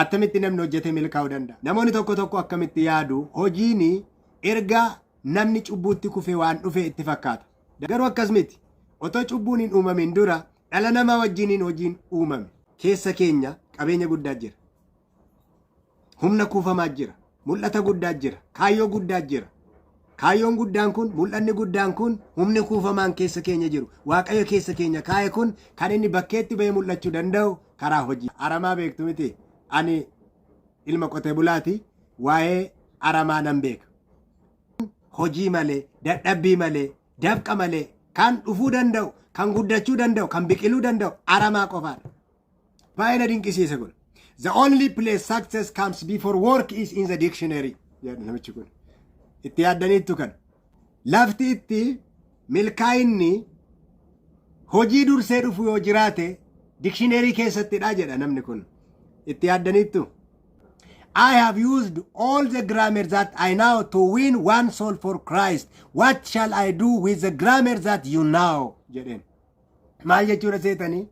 Attamitti namni hojjetee milkaa'uu danda'a? Namoonni tokko tokko akkamitti yaadu? Hojiin erga namni cubbuutti kufee waan dhufe itti fakkaata. Garuu akkas miti. Otoo cubbuun hin uumamin dura dhala namaa wajjiniin hojiin uumame. Keessa keenya qabeenya guddaa jira. Humna kuufamaa jira. Mul'ata guddaa jira. Kaayyoo guddaa jira. Kaayyoon guddaan kun, mul'anni guddaan kun, humni kuufamaan keessa keenya jiru, Waaqayyo keessa keenya kaa'e kun kan inni bakkeetti ba'ee mul'achuu danda'u karaa hojii. Aramaa beektu miti. Ani ilma qotee bulaati. Waa'ee aramaa nan beeka. Hojii malee, dadhabbii malee, dafqa malee kan dhufuu danda'u, kan guddachuu danda'u, kan biqiluu danda'u aramaa qofaadha. Baay'ee na dinqisiisa kun. The only place success comes before work is in the dictionary jedha namichi kun. Itti yaaddaniittu kan. Lafti itti milkaa'inni hojii dursee dhufu yoo jiraate dikshineerii keessattidha jedha namni kun. Itti yaaddaniittu. I have used all the grammar that I know to win one soul for Christ. What shall I do with the grammar that you know? Jedheen. Maal jechuudha seetanii?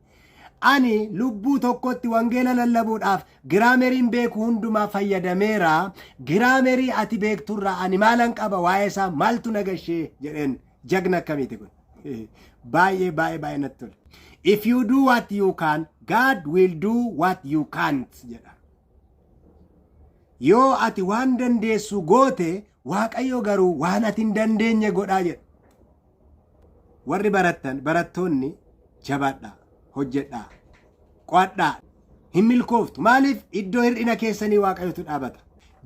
Ani lubbuu tokkotti wangeela lallabuudhaaf giraameriin beeku hundumaa fayyadameera. Giraamerii ati beekturraa ani maalan qaba, waa'ee isaa maaltu na gashee jedheen. Jagna akkamiiti kun? Baay'ee baay'ee baay'ee natti tole. If you do what you can, God will do what you can't jedha. Yoo ati waan dandeessu goote, Waaqayyo garuu waan ati hin dandeenye godhaa jedha. Warri barattan, barattoonni, jabaadhaa, hojjedhaa, qo'adhaa, hin milkooftu. Maaliif? Iddoo hir'ina keessanii Waaqayyotu dhaabata.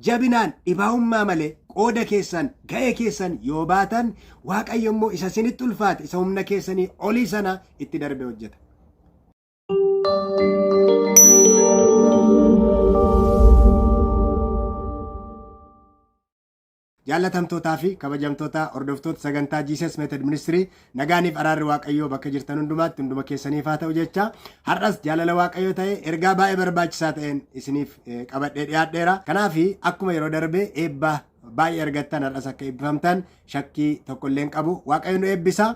Jabinaan dhibaa'ummaa malee qooda keessan, ga'ee keessan yoo baatan, Waaqayyo immoo isa isinitti ulfaate, isa humna keessanii olii sana itti darbee hojjeta. Jaallatamtootaa fi kabajamtoota hordoftoota sagantaa Jesus Method Ministry, nagaaniif araarri Waaqayyoo bakka jirtan hundumaatti hunduma keessaniif haa ta'u jecha, har'as jaalala Waaqayyoo ta'e ergaa baay'ee barbaachisaa ta'een isiniif qabadhee dhiyaadheera. Kanaaf akkuma yeroo darbe eebba baay'ee argattan, har'as akka eebbifamtan shakkii tokko illee hin qabu. Waaqayyo nu eebbisa.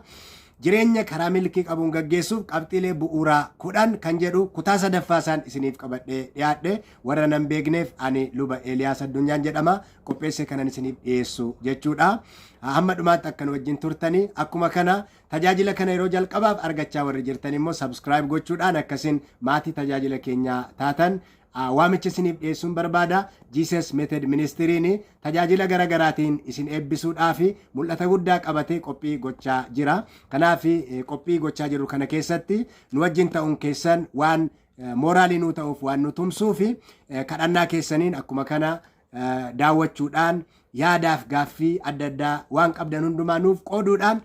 Jireenya karaa milkii qabuun gaggeessuuf qabxiilee bu'uuraa 10 kan jedhu kutaa sadaffaa isaan isiniif qabadhee dhiyaadhe. Warra nan beekneef, ani Luba Eeliyaas Addunyaan jedhama. Qopheessee kanan isiniif dhiyeessu jechuudha. Hamma dhumaatti akka nu wajjin turtanii, akkuma kana tajaajila kana yeroo jalqabaaf argachaa warri jirtan immoo subscribe gochuudhaan akkasin maatii tajaajila keenyaa taatan waamicha isiniif dhiyeessuun barbaada. Jesus Method Ministiriin tajaajila gara garaatiin isin eebbisuudhaaf mul'ata guddaa qabatee qophii gochaa jira. Kanaaf qophii gochaa jiru kana keessatti nu wajjin ta'uun keessan waan mooraalii nuu ta'uuf, waan nu tumsuuf, kadhannaa keessaniin, akkuma kana daawwachuudhaan, yaadaaf gaaffii adda addaa waan qabdan hundumaa nuuf qooduudhaan,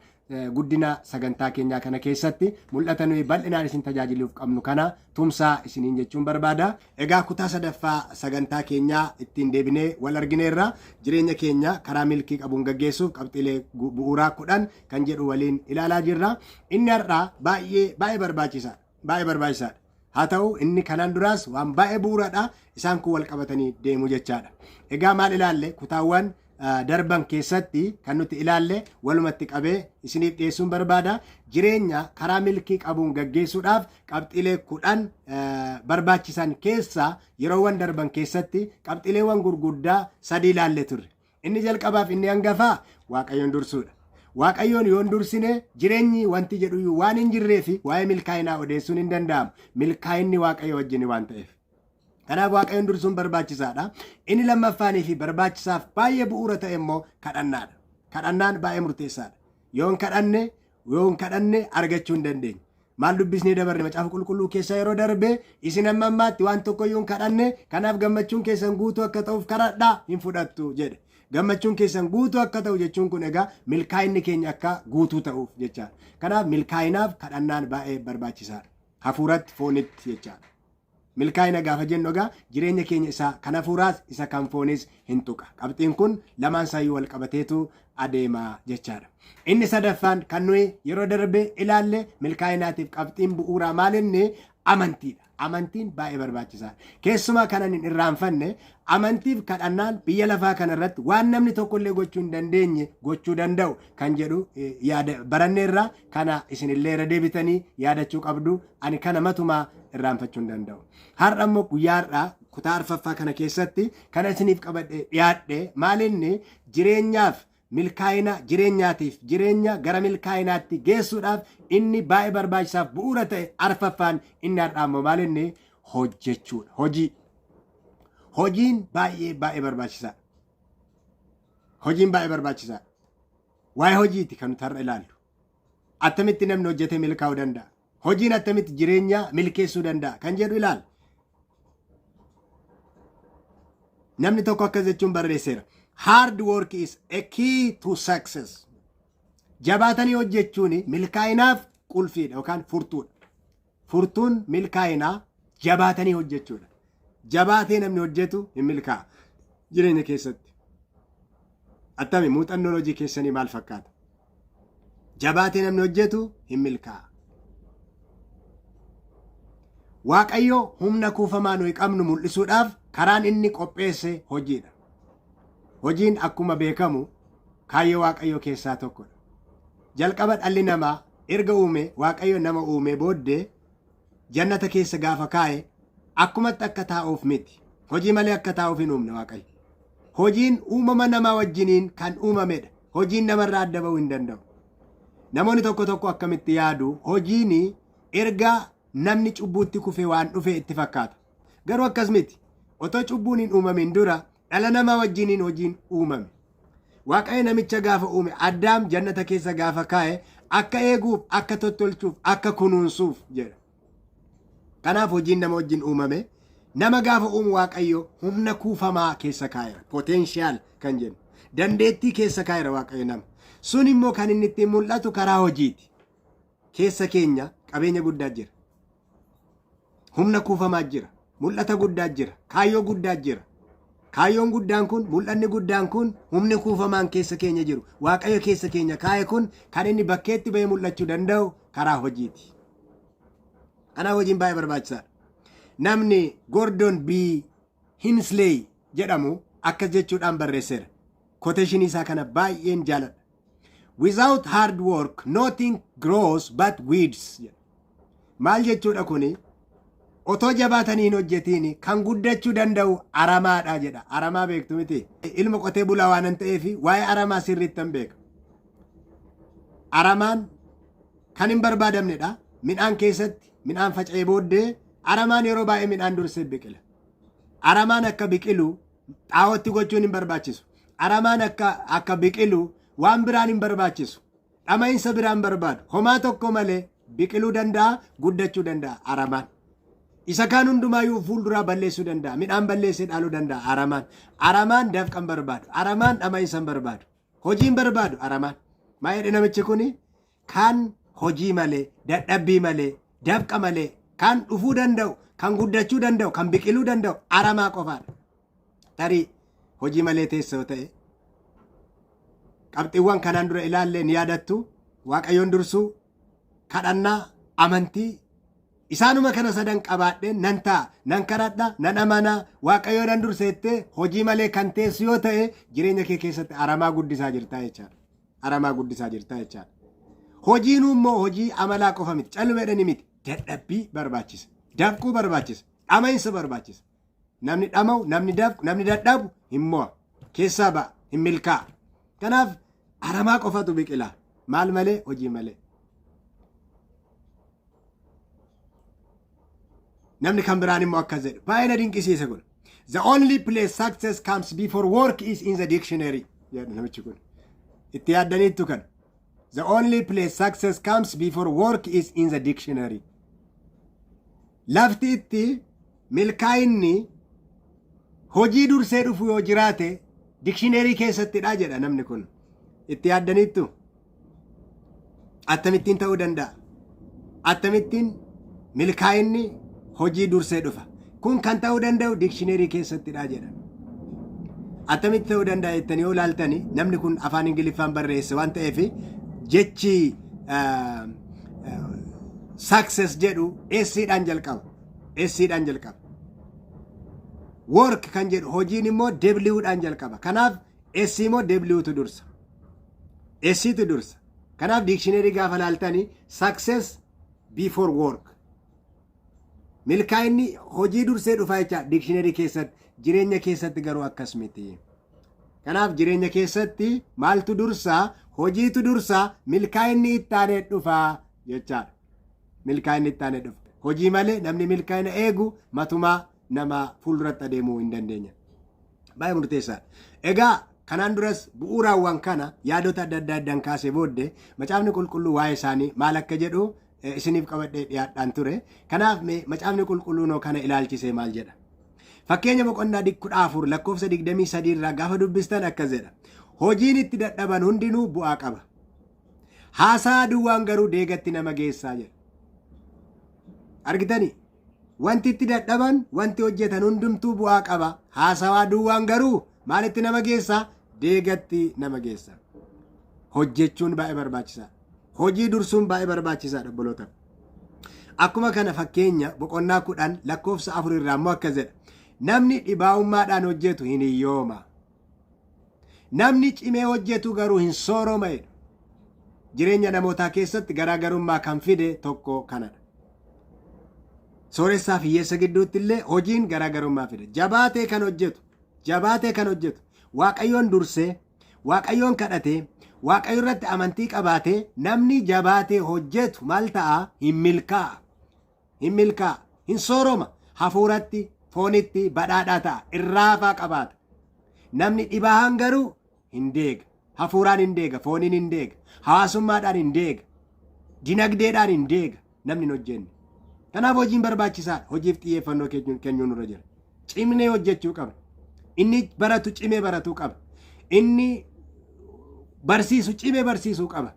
guddina sagantaa keenyaa kana keessatti mul'ata nuyi bal'inaan isin tajaajiluuf qabnu kana tumsaa isiniin jechuun barbaada. Egaa kutaa sadaffaa sagantaa keenyaa ittiin deebinee wal argineerra. Jireenya keenya karaa milkii qabuun gaggeessuuf qabxiilee bu'uuraa 10 kan jedhu waliin ilaalaa jirra. Inni har'aa baay'ee baay'ee barbaachisaadha. Baay'ee barbaachisaadha. Haa ta'u, inni kanaan duraas waan baay'ee bu'uuradha. Isaan kun wal qabatanii deemu jechaadha. Egaa maal ilaalle? Kutaawwan darban keessatti kan nuti ilaalle walumatti qabee isiniif dhiyeessuun barbaada. Jireenya karaa milkii qabuun gaggeessuudhaaf qabxiilee 10 barbaachisan keessaa yeroowwan darban keessatti qabxiileewwan gurguddaa sadii ilaalle turre. Inni jalqabaaf inni hangafaa Waaqayyoon dursuudha. Waaqayyoon yoon dursine jireenyi wanti jedhuyyuu waan hin jirree fi waa'ee milkaa'inaa odeessuun hin danda'amu. Milkaa'inni Waaqayyo wajjin waan ta'eef. Kanaaf Waaqayyoon dursuun barbaachisaadha. Inni lammaffaanii fi barbaachisaaf baay'ee bu'uura ta'e immoo kadhannaadha. Kadhannaan baay'ee murteessaadha. Yoon kadhanne argachuu hin dandeenye. Maal dubbisnee dabarre Macaafa Qulqulluu keessa yeroo darbe? Isin amma ammaatti waan tokko iyyuu hin kadhanne, kanaaf gammachuun keessan guutuu akka ta'uuf kadhadhaa hin fudhattu jedhe. Gammachuun keessan guutuu akka ta'u jechuun kun egaa milkaa'inni keenya akka guutuu ta'uuf jechaadha. Kanaaf milkaa'inaaf kadhannaan baay'ee barbaachisaadha. Hafuuratti, foonitti jechaadha. Milkaa'ina gaafa jennu egaa jireenya keenya isa kan hafuuraas isa kan foonis hin tuqa. Qabxiin kun lamaan isaayyuu wal qabateetu adeema jechaadha. Inni sadaffaan kan nuyi yeroo darbe ilaalle, milkaa'inaatiif qabxiin bu'uuraa maal inni? Amantiidha. Amantiin baay'ee barbaachisaadha. Keessumaa kanan hin irraanfanne, amantiif kadhannaan biyya lafaa kana irratti waan namni tokkollee gochuu hin dandeenye gochuu danda'u kan jedhu yaada baranneerra. Kana isinillee irra deebitanii yaadachuu qabdu. Ani kana matumaa irraanfachuu hin danda'u. Har'a immoo, guyyaa har'aa kutaa kutaa arfaffaa kana keessatti kana isiniif qabadhe dhiyaadhe maalinni jireenyaaf milkaa'ina jireenyaatiif jireenya gara milkaa'inaatti geessuudhaaf inni baay'ee barbaachisaaf bu'uura ta'e arfaffaan inni har'aa immoo maalinni hojjechuudha. Hojii. Hojiin baay'ee baay'ee barbaachisaadha. Hojiin baay'ee barbaachisaadha. Waa'ee hojiiti kan nuti har'a ilaallu. Attamitti namni hojjetee milkaa'uu danda'a? Hojiin attamitti jireenya milkeessuu danda'a? Kan jedhu ilaalla. Namni tokko akkas jechuun barreesseera. Hard work is a key to success. Jabaatanii hojjechuun milkaa'inaaf qulfiidha yookaan furtuudha. Furtuun milkaa'inaa jabaatanii hojjechuudha. Jabaatee namni hojjetu hin milkaa'a jireenya keessatti. Attami muuxannoon hojii keessanii maal fakkaata? Jabaatee namni hojjetu hin milkaa'a. Waaqayyo humna kuufamaa nuyi qabnu mul'isuudhaaf karaan inni qopheesse hojiidha. Hojiin akkuma beekamu kaayyoo Waaqayyoo keessaa tokkodha. Jalqaba dhalli namaa erga uume Waaqayyo nama uumee booddee jannata keessa gaafa kaa'e akkumatti akka taa'uuf miti. Hojii malee akka taa'uuf hin uumne Waaqayyo. Hojiin uumama namaa wajjiniin kan uumamedha. Hojiin namarraa adda ba'uu hin danda'u. Namoonni tokko tokko akkamitti yaadu hojiin erga namni cubbuutti kufe waan dhufe itti fakkaata. Garuu akkas miti. Otoo cubbuun hin uumamin dura dhala namaa wajjiniin hojiin uumame. Waaqayyo namicha gaafa uume Addaam jannata keessa gaafa kaa'e akka eeguuf, akka tottolchuuf, akka kunuunsuuf jedha. Kanaaf hojiin nama wajjin uumame nama gaafa uumu Waaqayyo humna kuufamaa keessa kaa'eera. Potential kan jennu. Dandeettii keessa kaa'eera Waaqayyo nama. Sun immoo kan inni ittiin mul'atu karaa hojiiti. Keessa keenya qabeenya guddaa jira. Humna kuufamaa jira. Mul'ata guddaa jira. Kaayyoo guddaa jira. Kaayyoon guddaan kun, mul'anni guddaan kun, humni kuufamaan keessa keenya jiru, Waaqayyo keessa keenya kaa'e kun kan inni bakkeetti ba'ee mul'achuu danda'u karaa hojiiti. Kanaaf hojiin baay'ee barbaachisaadha. Namni Gordon B. Hinckley jedhamu akkas jechuudhaan barreesseera. Quotation isaa kana baay'een jaaladha. Without hard work, nothing grows but weeds. Jedha. Maal jechuudha kuni? Otoo jabaatanii hin hojjetiin kan guddachuu danda'u aramaadha jedha. Aramaa beektu miti. Ilma qotee bulaa waan ta'eef waa'ee aramaa sirriittan beeka. Aramaan kan hin barbaadamnedha. Midhaan keessatti midhaan faca'ee booddee aramaan yeroo baay'ee midhaan dursee biqila. Aramaan akka biqilu xaa'ootti gochuun hin barbaachisu. Aramaan akka biqilu waan biraan hin barbaachisu. Dhama'iinsa biraan barbaadu. Homaa tokko malee biqiluu danda'a, guddachuu danda'a aramaan. Isa kaan hundumaayyuu fuulduraa balleessuu danda'a. Midhaan balleessee dhaaluu danda'a aramaan. Aramaan dafqa hin barbaadu. Aramaan dhama'iinsa hin barbaadu. Hojii hin barbaadu aramaan. Maa jedhe namichi kuni kan hojii malee, dadhabbii malee, dafqa malee, kan dhufuu danda'u, kan guddachuu danda'u, kan biqiluu danda'u aramaa qofaadha. Tarii hojii malee teessoo ta'e qabxiiwwan kanaan dura ilaallee ni yaadattu. Waaqayyoon dursuu, kadhannaa, amantii isaanuma kana sadan qabaadhee nan ta'a, nan kadhadha, nan amanaa, Waaqayyoo nan durseettee hojii malee kan teessu yoo ta'e jireenya kee keessatti aramaa guddisaa jirtaa jechaadha. Aramaa guddisaa jirtaa jechaadha. Hojiin immoo hojii amalaa qofa miti. Calluma jedhanii miti. Dadhabbii barbaachisa. Dafquu barbaachisa. Dhama'iinsa barbaachisa. Namni dhama'u, namni dafqu, namni dadhabu hin mo'a. Keessaa ba'a, hin milkaa'a. Kanaaf aramaa qofatu biqila. Maal malee? Hojii malee. Namni kan biraan immoo akkas jedhu. Baay'ee na dinqisiisa kun. The only place success comes before work is in the dictionary. Jedha namichi kun. Itti yaaddaniittu kan. The only place success comes before work is in the dictionary. Lafti itti milkaa'inni hojii dursee dhufu yoo jiraate dictionary keessattidha jedha namni kun. Itti yaaddaniittu. Akkamittiin ta'uu danda'a? Akkamittiin milkaa'inni hojii dursee dhufa? Kun kan ta'uu danda'u dictionary keessattidha jedha. Attamitti ta'uu danda'a jettanii yoo ilaaltani namni kun afaan Ingiliffaan barreesse waan ta'eef jechi success jedhu S-dhaan jalqaba. S-dhaan jalqaba. Work kan jedhu hojiin immoo W-dhaan jalqaba. Kanaaf S immoo W-tu dursa. S-tu dursa. Kanaaf dictionary gaafa ilaaltani success before work. Milkaa'inni hojii dursee dhufaa jecha dictionary keessatti, jireenya keessatti garuu akkas miti. Kanaaf jireenya keessatti maaltu dursaa? Hojiitu dursaa, milkaa'inni itti aanee dhufaa jechaadha. Milkaa'inni itti aanee dhufa. Hojii malee namni milkaa'ina eegu matumaa nama fuulduratti adeemuu hin dandeenya. Baay'ee murteessaadha. Egaa kanaan duras bu'uuraawwan kana yaadota adda addaa addaan kaasee booddee Macaafni Qulqulluu waa'ee isaanii maal akka jedhu isiniif qabadhee dhiyaadhaan ture. Kanaaf mee Macaafni Qulqulluunoo kana ilaalchisee maal jedha? Fakkeenya boqonnaa 14 lakkoofsa 23 irraa gaafa dubbistan akkas jedha. Hojiin itti dadhaban hundinuu bu'aa qaba. Haasaa duwwaan garuu deegatti nama geessaa jedha. Argitanii? Wanti itti dadhaban, wanti hojjetan hundumtuu bu'aa qaba. Haasawaa duwwaan garuu maalitti nama geessa? Deegatti nama geessa. Hojjechuun baay'ee barbaachisaadha. Hojii dursuun baay'ee barbaachisaadha obboloota. Akkuma kana Fakkeenya boqonnaa 10 lakkoofsa 4 irraa immoo akkas jedha. Namni dhibaa'ummaadhaan hojjetu hin hiyyooma. Namni cimee hojjetu garuu hin sooroma jedha. Jireenya namootaa keessatti garaagarummaa kan fide tokko kanadha. Sooressaa fi hiyyeessa gidduutti illee hojiin garaagarummaa fida. Jabaatee kan hojjetu, jabaatee kan hojjetu, Waaqayyoon dursee, Waaqayyoon kadhatee, Waaqayyo irratti amantii qabaatee namni jabaatee hojjetu maal ta'a? Hin milkaa'a. Hin milkaa'a. Hin sooroma. Hafuuratti, foonitti badhaadhaa ta'a. Irraafaa qabaata. Namni dhibaahaan garuu hin deega. Hafuuraan hin deega, fooniin hin deega, hawaasummaadhaan hin deega, dinagdeedhaan hin deega namni hin hojjenne. Kanaaf hojiin barbaachisaadha. Hojiif xiyyeeffannoo kennuun nurra jira. Cimnee hojjechuu qabna. Inni baratu cimee baratuu qaba. Inni barsiisu cimee barsiisuu qaba.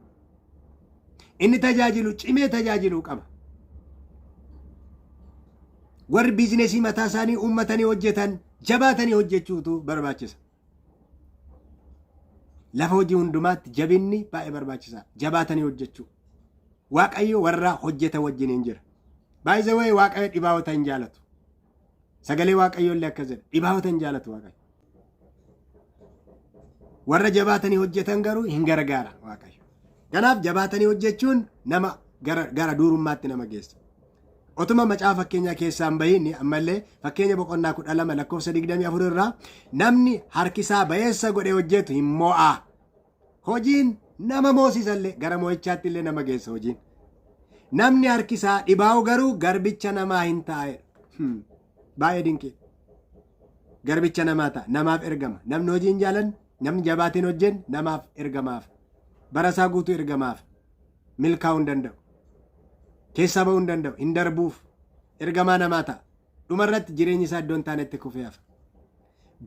Inni tajaajilu cimee tajaajiluu qaba. Warri biizinesii mataa isaanii uummatanii hojjetan jabaatanii hojjechuutu barbaachisa. Lafa hojii hundumaatti jabinni baay'ee barbaachisaadha. Jabaatanii hojjechuu. Waaqayyo warra hojjetan wajjiniin jira. Baay'ee wayii Waaqayyo dhibaa'ota hin jaalatu. Sagalee Waaqayyo illee akkas jedha. Dhibaa'ota hin jaalatu Waaqayyo. Warra jabaatanii hojjetan garuu hin gargaara Waaqayyo. Kanaaf jabaatanii hojjechuun nama gara duurummaatti nama geessa. Otuma macaafa fakkeenyaa keessaa hin bahin ammallee Fakkeenya boqonnaa 12 lakkoofsa 24 irraa namni harkisaa bayeessa godhee hojjetu hin mo'a. Hojiin nama moosisallee gara mo'ichaatti illee nama geessa hojiin. Namni harkisaa dhibaa'u garuu garbicha namaa hin taa'e. Baay'ee dinqii. Garbicha namaa ta'a. Namaaf ergama. Namni hojii hin jaalanne, namni jabaateen hojjenne namaaf ergamaaf. Barasaa guutuu ergamaaf. Milkaa'uu hin danda'u. Keessaa ba'uu hin danda'u. Hin darbuuf. Ergamaa namaa ta'a. Dhumarratti jireenyi isaa iddoo hin taanetti kufee hafa.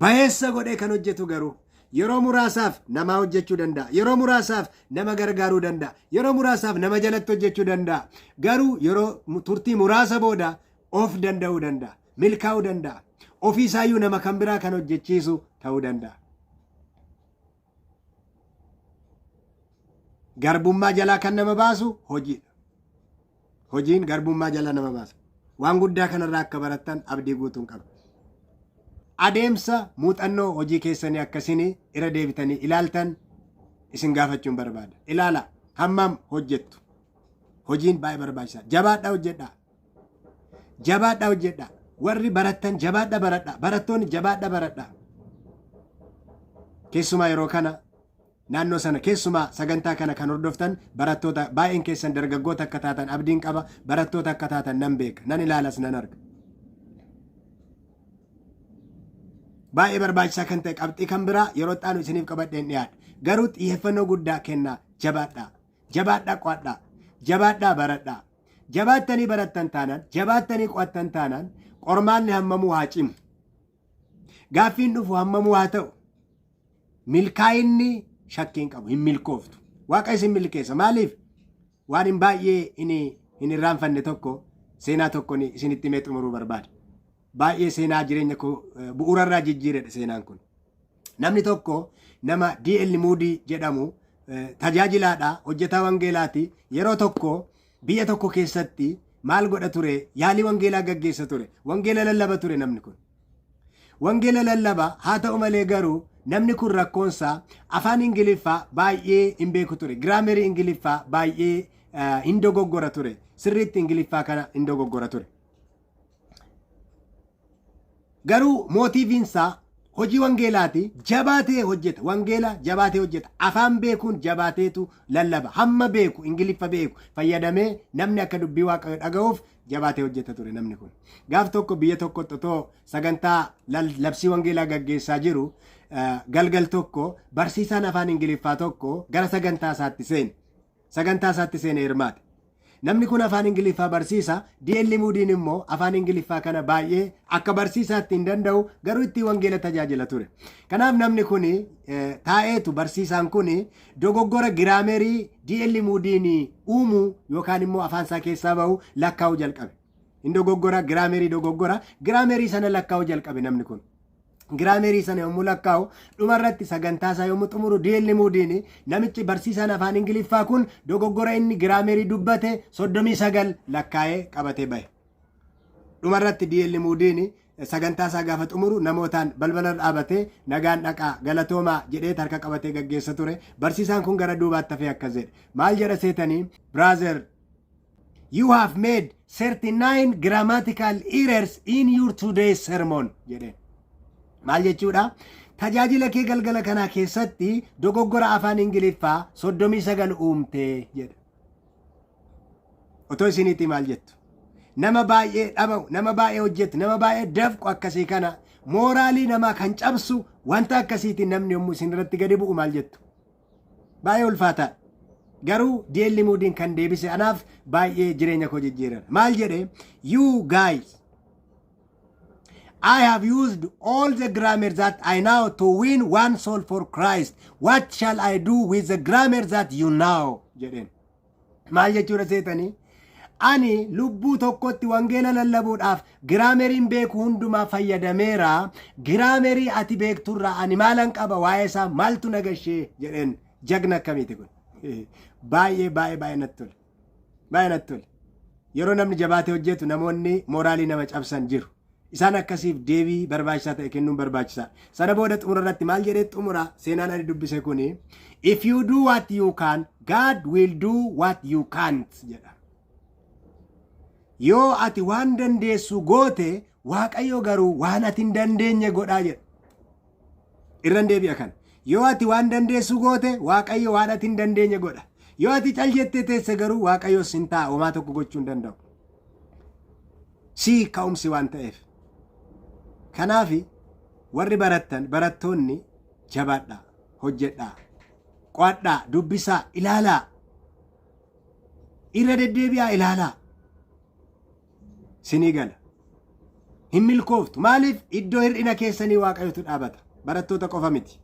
Bayeessa godhee kan hojjetu garuu yeroo muraasaaf namaa hojjechuu danda'a. Yeroo muraasaaf nama gargaaruu danda'a. Yeroo muraasaaf nama jalatti hojjechuu danda'a. Garuu yeroo turtii muraasa booda of danda'uu danda'a. Milkaa'uu danda'a. Ofii isaayyuu nama kan biraa kan hojjechiisu ta'uu danda'a. Garbummaa jalaa kan nama baasu hojiidha. Hojiin garbummaa jalaa nama baasa. Waan guddaa kanarraa akka barattan abdii guutuun qaba. Adeemsa muuxannoo hojii keessanii akkasiin irra deebitanii ilaaltan isin gaafachuun barbaada. Ilaala hammam hojjettu. Hojiin baay'ee barbaachisaa. Jabaadhaa hojjedhaa. Jabaadhaa hojjedhaa. Warri barattan jabaadhaa baradhaa. Barattoonni jabaadhaa baradhaa. Keessumaa yeroo kana naannoo sana keessumaa sagantaa kana kan hordoftan barattoota baay'een keessan dargaggoota akka taatan abdiin qaba. Barattoota akka taatan nan beeka. Nan ilaalas nan arga. Baay'ee barbaachisaa kan ta'e qabxii kan biraa yeroo xaanu isiniif qabadheen dhiyaadha. Garuu xiyyeeffannoo guddaa kennaa jabaadhaa. Jabaadhaa qo'adhaa. Jabaadhaa baradhaa. Jabaattanii barattan taanaan, jabaattanii qo'attan taanaan qormaanni hammamuu haa cimu. Gaaffiin dhufu hammamuu haa ta'u. Milkaa'inni shakkii hin qabu, hin milkooftu. Waaqa isin milkeessa. Maaliif? Waan hin baay'ee hin irraanfanne tokko seenaa tokko isinitti himee xumuruu barbaada. Baay'ee seenaa jireenya koo bu'uurarraa jijjiiredha seenaan kun. Namni tokko nama D.L. Moody jedhamu tajaajilaadha, hojjetaa wangeelaati. Yeroo tokko biyya tokko keessatti maal godha ture? Yaalii wangeelaa gaggeessa ture. Wangeela lallaba ture namni kun. Wangeela lallaba haa ta'u malee garuu namni kun rakkoonsaa afaan Ingiliffaa baay'ee hin beeku ture. Giraamerii Ingiliffaa baay'ee hin dogoggora ture. Sirriitti Ingiliffaa kana hin dogoggora ture. Garuu motiveiinsaa hojii wangeelaati. Jabaatee hojjeta, wangeela jabaatee hojjeta, afaan beekuun jabaateetu lallaba. Hamma beeku, Ingiliffa beeku fayyadamee namni akka dubbii Waaqayyo dhaga'uuf jabaatee hojjeta ture. Namni kun gaaf tokko biyya tokkotti otoo sagantaa labsii wangeelaa gaggeessaa jiru, galgal tokko barsiisaan afaan Ingiliffaa tokko gara sagantaa isaatti seene. Sagantaa isaatti seene, hirmaate. Namni kun afaan Ingiliffaa barsiisa. D.L. Moodyn immoo afaan Ingiliffaa kana baay'ee akka barsiisaatti hin danda'u, garuu ittiin wangeela tajaajila ture. Kanaaf namni kun taa'eetu barsiisaan kun dogoggora grammarii D.L. Moodyn uumuu yookaan immoo afaan isaa keessaa bahu lakkaa'uu jalqabe. Hin dogoggora, grammarii dogoggora, grammarii sana lakkaa'uu jalqabe namni kun. Grammarii sana yommuu lakkaa'u, dhumarratti sagantaa isaa yommuu xumuru, D.L. Moodyn namichi barsiisaan afaan Ingiliffaa kun dogoggora inni grammarii dubbate 39 lakkaa'ee qabatee bahe. Dhumarratti D.L. Moodyn sagantaa isaa gaafa xumuru namootaan balbala dhaabatee "Nagaan dhaqaa, galatoomaa" jedhee harka qabatee gaggeessa ture. Barsiisaan kun gara duubaatti hafee akkas jedhe. Maal jedha seetanii? "Brother, you have made 39 grammatical errors in your today's sermon" jedheen. Maal jechuudha? Tajaajila kee galgala kanaa keessatti dogoggora afaan Ingiliffaa 39 uumtee jedha. Otoo isiniitti maal jettu? Nama baay'ee dhaba'u, nama baay'ee hojjetu, nama baay'ee dafqu akkasii kana, moralii namaa kan cabsu wanta akkasiitiin namni yommuu isin irratti gadi bu'u maal jettu? Baay'ee ulfaataadha. Garuu D.L. Moodyn kan deebise anaaf baay'ee jireenya koo jijjiiran. Maal jedhe? "You guys, I have used all the grammar that I know to win one soul for Christ. What shall I do with the grammar that you know?" jedheen. Maal jechuudha seetanii? Ani lubbuu tokkotti wangeela lallabuudhaaf grammariin beeku hundumaa fayyadameera. Grammarii ati beekturraa ani maalan qaba? Waa'ee isaa maaltu na gashee? jedheen. Jagna akkamiiti kun? Baay'ee baay'ee baay'ee natti tole. Baay'ee natti tole. Yeroo namni jabaatee hojjetu namoonni moralii nama cabsan jiru. Isaan akkasiif deebii barbaachisaa ta'e kennuun barbaachisaadha. Sana booda xumura irratti maal jedhee xumura seenaan ani dubbise kuni? "If you do what you can, God will do what you can't" jedha. Yoo ati waan dandeessu goote, Waaqayyo garuu waan ati hin dandeenye godhaa jedha. Irran deebi'a kana. Yoo ati waan dandeessu goote, Waaqayyo waan ati hin dandeenye godha. Yoo ati cal jettee teesse garuu, Waaqayyo sin ta'a, homaa tokko gochuu hin danda'u. Sii ka'umsi waan ta'eef. Kanaaf warri barattan, barattoonni, jabaadhaa, hojjedhaa, qo'adhaa, dubbisaa, ilaalaa, irra deddeebi'aa ilaalaa. Sinii gala. Hin milkooftu. Maaliif? Iddoo hir'ina keessanii Waaqayyotu dhaabata. Barattoota qofa miti.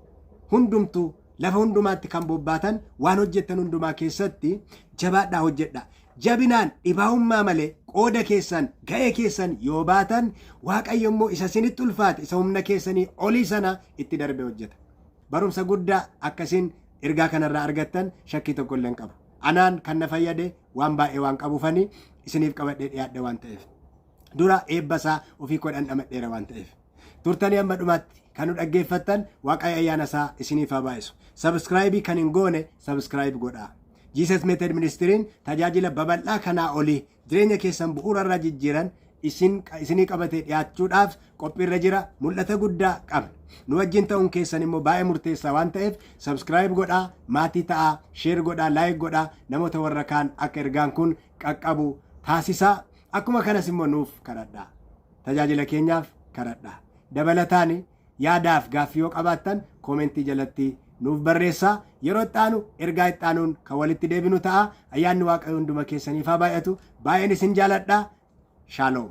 Hundumtuu lafa hundumaatti kan bobbaatan, waan hojjettan hundumaa keessatti jabaadhaa, hojjedhaa. Jabinaan dhibaa'ummaa malee qooda keessan, ga'ee keessan yoo baatan, Waaqayyo immoo isa isinitti ulfaate, isa humna keessanii olii sana itti darbee hojjeta. Barumsa guddaa akkasiin ergaa kanarraa argattan shakkii tokko illee hin qabu. Anaan kan na fayyade waan baay'ee waan qabuufani isiniif qabadhee dhiyaadhe waan ta'eef. Dura eebba isaa ofii koo dhandhamadheera waan ta'eef. Turtanii amma dhumaatti kan nu dhaggeeffattan, Waaqayyo ayyaana isaa isiniif haa baay'isu. Subscribe kan hin goone subscribe godhaa. Jesus Method Ministryn tajaajila babal'aa kanaa olii jireenya keessan bu'uura irraa jijjiiran isinii qabatee dhiyaachuudhaaf qophiirra jira. Mul'ata guddaa qabna. Nu wajjin ta'uun keessan immoo baay'ee murteessaa waan ta'eef subscribe godhaa, maatii ta'aa, share godhaa, like godhaa, namoota warra kaan akka ergaan kun qaqqabu taasisaa. Akkuma kanas immoo nuuf kadhadhaa. Tajaajila keenyaaf kadhadhaa. Dabalataan yaadaaf gaaffii yoo qabaattan commentii jalatti nuuf barreessaa. Yeroo itti aanu ergaa itti aanuun kan walitti deebinu ta'a. Ayyaanni Waaqayyo hunduma keessaniif haa baay'atu. Baay'een isin jaaladha. Shaaloom.